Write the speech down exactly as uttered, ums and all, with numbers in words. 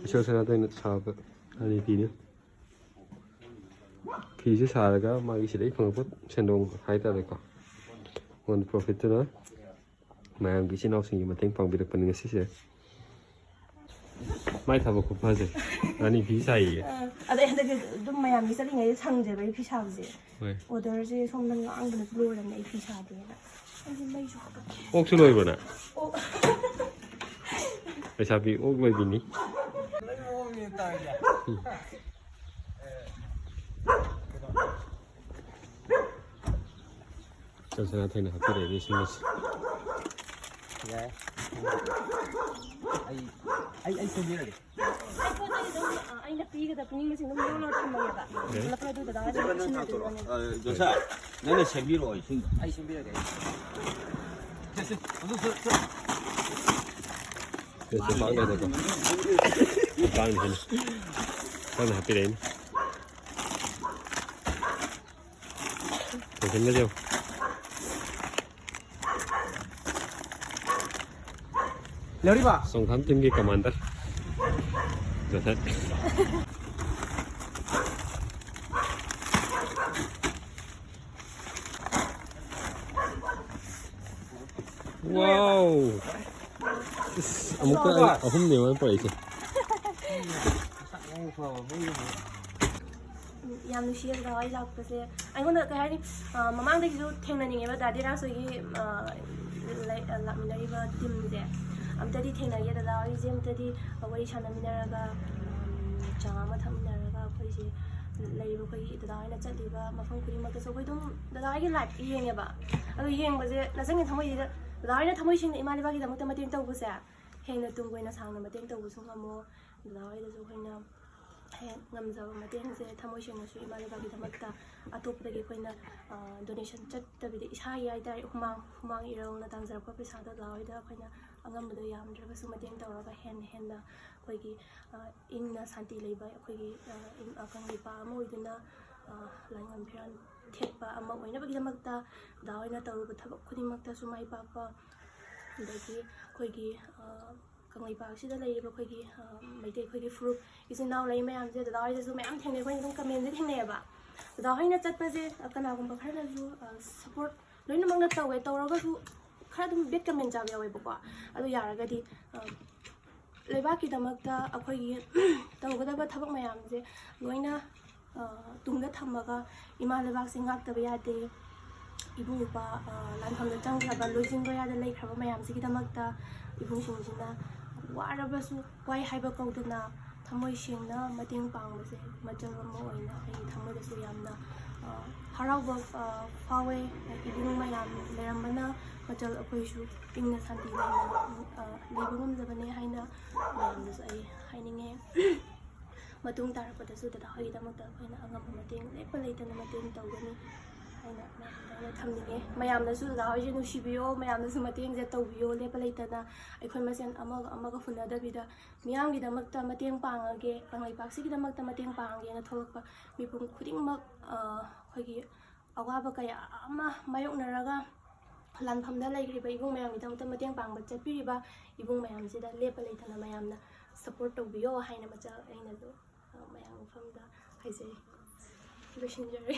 ꯏꯁꯣꯔ ꯁꯅꯥꯇꯣꯏꯅ ꯁꯥꯕ ꯔꯥꯅꯤ ꯐꯤꯅꯤ꯫ ꯐꯤꯁꯦ ꯁꯥꯔꯒ ꯃꯥꯒꯤ ꯁꯤꯗꯩ ꯐꯪꯉꯛꯄ ꯁꯦꯟꯗꯣꯡ ꯍꯥꯏꯇꯥꯔꯦꯀꯣ, ꯑꯣꯟ ꯄ꯭ꯔꯣꯐꯤꯠꯇꯨꯅ ꯃꯌꯥꯝꯒꯤ ꯏꯆꯤꯟ ꯏꯅꯥꯎꯁꯤꯡꯒꯤ ꯃꯇꯦꯡ ꯄꯥꯡꯕꯤꯔꯛꯄꯅꯤ ꯉꯁꯤꯁꯦ꯫ ꯃꯥꯏ ꯊꯕꯛ ꯈꯨꯐꯁꯦ, ꯔꯥꯅꯤ ꯐꯤ ꯁꯥꯏꯌꯦ꯫ ꯑꯗꯩ ꯍꯟꯗꯛꯇꯤ ꯑꯗꯨꯝ ꯃꯌꯥꯝꯒꯤ ꯆꯠꯂꯤꯉꯩꯗ ꯁꯪꯗ꯭ꯔꯦꯕ ꯑꯩ ꯐꯤ ꯁꯥꯕꯁꯦ꯫ ꯍꯣꯏ꯫ ꯑꯣꯔꯗꯔꯁꯦ ꯁꯣꯝꯗ ꯉꯥꯡꯕꯅꯁꯨ ꯂꯣꯏꯔꯕꯅꯦ ꯑꯩ ꯐꯤ ꯁꯥꯗꯦꯅ꯫ ꯑꯩꯁꯦ ꯃꯩꯁꯨ ꯍꯥꯞꯄꯛꯀꯦ꯫ ꯑꯣꯛꯁꯨ ꯂꯣꯏꯕ꯭ꯔꯣ ꯅꯪ? ꯑꯣ꯫ ꯂꯩꯁꯥꯕꯤ ꯑꯣꯛ ꯂꯣꯏꯕꯤꯅꯤ꯫ ꯎꯝ꯫ ꯆꯟꯁꯅꯥ ꯊꯣꯏꯅ ꯍꯥꯞꯄꯤꯔꯛꯏꯅꯦ ꯏꯁꯤꯡ ꯑꯁꯤ꯫ ꯌꯥꯏ꯫ ꯑꯩ, ꯑꯩ, ꯑꯩ ꯁꯦꯝꯕꯤꯔꯒꯦ꯫ ꯑꯩ ꯄꯣꯠ ꯆꯩ ꯑꯗꯨꯝ, ꯑ, ꯑꯩꯅ ꯄꯤꯒꯗꯕ ꯄꯤꯅꯤꯡꯕꯁꯤꯡ ꯑꯗꯨꯝ ꯂꯧꯔ ꯊꯝꯃꯒꯦꯕ꯫ ꯌꯥꯏ꯫ ꯄꯨꯂꯞ ꯄꯨꯂꯞ ꯑꯗꯨ ꯗꯗꯥ ꯑꯗꯨꯝ ꯁꯤꯟꯅꯗꯣꯏꯅꯦ꯫ ꯑ, ꯖꯣꯁꯥ, ꯅꯪꯅ ꯁꯦꯝꯕꯤꯔꯛꯑꯣ ꯏꯁꯤꯡꯗꯣ꯫ ꯑꯩ ꯁꯦꯝꯕꯤꯔꯒꯦ꯫ ꯁꯦ, ꯁꯦ, ꯑꯗꯨ, ꯁꯦ, ꯁꯦ꯫ ꯁꯦ, ꯁꯦ, ꯄꯥꯛ ꯂꯩꯔꯦꯀꯣ꯫ ꯄꯥꯛꯅ ꯁꯤꯅ꯫ ꯄꯥꯛꯅ ꯍꯥꯞꯄꯤꯔꯛꯏꯅꯦ꯫ ꯂꯣꯏꯁꯤꯟꯒ꯭ꯔꯁꯦ꯫ ꯂꯧꯔꯤꯕ? ꯆꯣꯡꯊꯥꯝ teamꯒꯤ commander ꯖꯣꯁꯦꯞ꯫ Wow! ꯏꯁ, ꯑꯃꯨꯛꯇ ꯑꯩ ꯑꯍꯨꯝꯅꯦ ꯃꯣꯏ ꯄꯨꯔꯛꯏꯁꯦ꯫ ꯌꯥꯝ ꯅꯨꯡꯁꯤꯌꯦ ꯗꯗꯥ ꯍꯣꯏ ꯂꯥꯛꯄꯁꯦ꯫ ꯑꯩꯉꯣꯟꯗ ꯀꯩ ꯍꯥꯏꯅꯤ, ꯑ, ꯃꯃꯥꯡꯗꯒꯤꯁꯨ ꯊꯦꯡꯅꯅꯤꯡꯉꯦꯕ ꯗꯥꯗꯤ ꯔꯥꯖ ꯍꯣꯏꯒꯤ, ꯑ, ꯂꯩ-, ꯑ, ꯂꯥꯛꯃꯤꯟꯅꯔꯤꯕ teamꯁꯦ꯫ ꯑꯝꯇꯗꯤ ꯊꯦꯡꯅꯒꯦ ꯗꯗꯥ ꯍꯣꯏꯁꯦ, ꯑꯝꯇꯗꯤ ꯋꯥꯔꯤ ꯁꯥꯟꯅꯃꯤꯟꯅꯔꯒ, ꯎꯝ, ꯆꯥ ꯑꯃ ꯊꯛꯃꯤꯟꯅꯔꯒ ꯑꯩꯈꯣꯏꯁꯦ ꯂꯩꯔꯤꯕ ꯑꯩꯈꯣꯏꯒꯤ ꯗꯗꯥ ꯍꯣꯏꯅ ꯆꯠꯂꯤꯕ ꯃꯐꯝ ꯈꯨꯗꯤꯡꯃꯛꯇꯁꯨ ꯑꯩꯈꯣꯏ ꯑꯗꯨꯝ ꯗꯗꯥ ꯍꯣꯏꯒꯤ live ꯌꯦꯡꯉꯦꯕ꯫ ꯑꯗꯣ ꯌꯦꯡꯕꯁꯦ ꯅꯆꯪꯒꯤ ꯊꯃꯣꯏꯁꯤꯗ ꯗꯗꯥ ꯍꯣꯏꯅ ꯊꯃꯣꯏ ꯁꯦꯡꯅ ꯏꯃꯥ ꯂꯩꯕꯥꯛꯀꯤꯗꯃꯛꯇ ꯃꯇꯦꯡ ꯇꯧꯕꯁꯦ ꯍꯦꯟꯅ ꯇꯨꯡ ꯀꯣꯏꯅ ꯁꯥꯡꯅ ꯃꯇꯦꯡ ꯇꯧꯕꯁꯨ ꯉꯝꯃꯣ꯫ ꯗꯗꯥ ꯍꯣꯏꯗꯁꯨ ꯑꯩꯈꯣꯏꯅ ꯍꯦꯛ ꯉꯝꯖꯕ ꯃꯇꯦꯡꯁꯦ ꯊꯃꯣꯏ ꯁꯦꯡꯅꯁꯨ ꯏꯃꯥ ꯂꯩꯕꯥꯛꯀꯤꯗꯃꯛꯇ ꯑꯇꯣꯞꯄꯗꯒꯤ ꯑꯩꯈꯣꯏꯅ, ꯑ, donation ꯆꯠꯇꯕꯤꯗ ꯏꯁꯥꯒꯤ ꯍꯥꯏꯇꯥꯔꯦ ꯍꯨꯃꯥꯡ, ꯍꯨꯃꯥꯡ ꯏꯔꯧꯅ ꯇꯥꯟꯖꯔꯛꯄ ꯄꯩꯁꯥꯗꯣ ꯗꯗꯥ ꯍꯣꯏꯗ ꯑꯩꯈꯣꯏꯅ ꯑꯉꯝꯕꯗꯣ ꯌꯥꯝꯗ꯭ꯔꯒꯁꯨ ꯃꯇꯦꯡ ꯇꯧꯔꯒ ꯍꯦꯟꯅ ꯍꯦꯟꯅ ꯑꯩꯈꯣꯏꯒꯤ, ꯑ, ꯏꯪꯅ ꯁꯥꯟꯇꯤ ꯂꯩꯕ ꯑꯩꯈꯣꯏꯒꯤ, ꯑ, ꯏꯪ-, ꯑ, ꯀꯪꯂꯩꯄꯥꯛ ꯑꯃ ꯑꯣꯏꯗꯨꯅ, ꯑ, ꯂꯥꯏꯅꯤꯡꯉꯝ ꯐꯤꯔꯥꯟ ꯊꯦꯠꯄ ꯑꯃ ꯑꯣꯏꯅꯕꯒꯤꯗꯃꯛꯇ ꯗꯗꯥ ꯍꯣꯏꯅ ꯇꯧꯔꯨꯕ ꯊꯕꯛ ꯈꯨꯗꯤꯡꯃꯛꯇꯁꯨ ꯃꯥꯏ ꯄꯥꯛꯄ, ꯑꯗꯒꯤ ꯑꯩꯈꯣꯏꯒꯤ, ꯑ, ꯀꯪꯂꯩꯄꯥꯛꯁꯤꯗ ꯂꯩꯔꯤꯕ ꯑꯩꯈꯣꯏꯒꯤ ꯃꯩꯇꯩ ꯑꯩꯈꯣꯏꯒꯤ ꯐꯨꯔꯨꯞ ꯏꯆꯤꯟ ꯏꯅꯥꯎ ꯂꯩ ꯃꯌꯥꯝꯁꯦ ꯗꯗꯥ ꯍꯣꯏꯗꯁꯨ ꯃꯌꯥꯝ ꯊꯦꯡꯅꯩ, ꯑꯩꯈꯣꯏꯅ ꯑꯗꯨꯝ ꯀꯃꯦꯟꯗ ꯊꯦꯡꯅꯩꯑꯕ꯫ ꯗꯗꯥ ꯍꯣꯏꯅ ꯆꯠꯄꯁꯦ ꯀꯅꯥꯒꯨꯝꯕ ꯈꯔꯅꯁꯨ ꯁꯞꯄꯣꯔꯠ ꯂꯣꯏꯅꯃꯛꯅ ꯇꯧꯋꯦ, ꯇꯧꯔꯒꯁꯨ ꯈꯔ ꯑꯗꯨꯝ ꯕꯦꯠ ꯀꯃꯦꯟ ꯆꯥꯕ ꯌꯥꯎꯋꯦꯕꯀꯣ꯫ ꯑꯗꯨ ꯌꯥꯔꯒꯗꯤ ꯂꯩꯕꯥꯛꯀꯤꯗꯃꯛꯇ ꯑꯩꯈꯣꯏꯒꯤ ꯇꯧꯒꯗꯕ ꯊꯕꯛ ꯃꯌꯥꯝꯁꯦ ꯂꯣꯏꯅ ꯇꯨꯡꯗ ꯊꯝꯃꯒ ꯏꯃꯥ ꯂꯩꯕꯥꯛꯁꯦ ꯉꯥꯛꯇꯕ ꯌꯥꯗꯦ꯫ ꯏꯕꯨꯡ ꯏꯄ꯭ꯋꯥ ꯂꯥꯟꯐꯝꯗ ꯆꯪꯈ꯭ꯔꯕ, ꯂꯣꯏꯁꯤꯟꯕ ꯌꯥꯗ ꯂꯩꯈ꯭ꯔꯕ ꯃꯌꯥꯝꯁꯤꯒꯤꯗꯃꯛꯇ ꯏꯕꯨꯡꯁꯤꯡꯁꯤꯅ ꯋꯥꯔꯕꯁꯨ ꯋꯥꯏ ꯍꯥꯏꯕ ꯀꯧꯗꯅ ꯊꯃꯣꯏ ꯁꯦꯡꯅ ꯃꯇꯦꯡ ꯄꯥꯡꯕꯁꯦ ꯃꯆꯜ ꯑꯃ ꯑꯣꯏꯅ ꯑꯩꯒꯤ ꯊꯃꯣꯏꯗꯁꯨ ꯌꯥꯝꯅ ꯍꯔꯥꯎꯕ ꯐꯥꯎꯋꯦ꯫ ꯏꯕꯨꯡ ꯃꯌꯥꯝ ꯂꯩꯔꯝꯕꯅ ꯃꯆꯜ ꯑꯩꯈꯣꯏꯁꯨ ꯏꯪꯅ ꯁꯥꯟꯇꯤ ꯂꯩꯅ ꯂꯩꯕ ꯉꯝꯖꯕꯅꯦ ꯍꯥꯏꯅ ꯃꯌꯥꯝꯗꯁꯨ ꯑꯩ ꯍꯥꯏꯅꯤꯡꯉꯦ꯫ ꯃꯇꯨꯡ ꯇꯥꯔꯛꯄꯗꯁꯨ ꯗꯗꯥ ꯍꯣꯏꯒꯤꯗꯃꯛꯇ ꯑꯩꯈꯣꯏꯅ ꯑꯉꯝꯕ ꯃꯇꯦꯡ ꯂꯦꯞꯄ ꯂꯩꯇꯅ ꯃꯇꯦꯡ ꯇꯧꯒꯅꯤ ꯍꯥꯏꯅ ꯃꯌꯥꯝꯗ ꯑꯩꯅ ꯊꯝꯅꯤꯡꯉꯦ꯫ ꯃꯌꯥꯝꯅꯁꯨ ꯗꯗꯥ ꯍꯣꯏꯁꯦ ꯅꯨꯡꯁꯤꯕꯤꯌꯣ, ꯃꯌꯥꯝꯅꯁꯨ ꯃꯇꯦꯡꯁꯦ ꯇꯧꯕꯤꯌꯣ ꯂꯦꯞꯄ ꯂꯩꯇꯅ꯫ ꯑꯩꯈꯣꯏ ꯃꯁꯦꯟ ꯑꯃꯒ ꯑꯃꯒ ꯍꯨꯟꯅꯗꯕꯤꯗ ꯃꯤꯌꯥꯝꯒꯤꯗꯃꯛꯇ ꯃꯇꯦꯡ ꯄꯥꯡꯉꯒꯦ, ꯀꯪꯂꯩꯄꯥꯛꯁꯤꯒꯤꯗꯃꯛꯇ ꯃꯇꯦꯡ ꯄꯥꯡꯉꯒꯦꯅ ꯊꯣꯛꯂꯛꯄ ꯃꯤꯄꯨꯝ ꯈꯨꯗꯤꯡꯃꯛ ꯑꯩꯈꯣꯏꯒꯤ ꯑꯋꯥꯕ ꯀꯌꯥ ꯑꯃ ꯃꯥꯌꯣꯛꯅꯔꯒ ꯂꯥꯟꯐꯝꯗ ꯂꯩꯈ꯭ꯔꯤꯕ ꯏꯕꯨꯡ ꯃꯌꯥꯝꯒꯤꯗꯃꯛꯇ ꯃꯇꯦꯡ ꯄꯥꯡꯕ ꯆꯠꯄꯤꯔꯤꯕ ꯏꯕꯨꯡ ꯃꯌꯥꯝꯁꯤꯗ ꯂꯦꯞꯄ ꯂꯩꯇꯅ ꯃꯌꯥꯝꯅ ꯁꯞꯄꯣꯔꯠ ꯇꯧꯕꯤꯌꯣ ꯍꯥꯏꯅ ꯃꯆꯥ ꯑꯩꯅꯁꯨ ꯃꯌꯥꯝ ꯃꯐꯝꯗ ꯍꯥꯏꯖꯔꯤ꯫ ꯂꯣꯏꯁꯤꯟꯖꯔꯦ꯫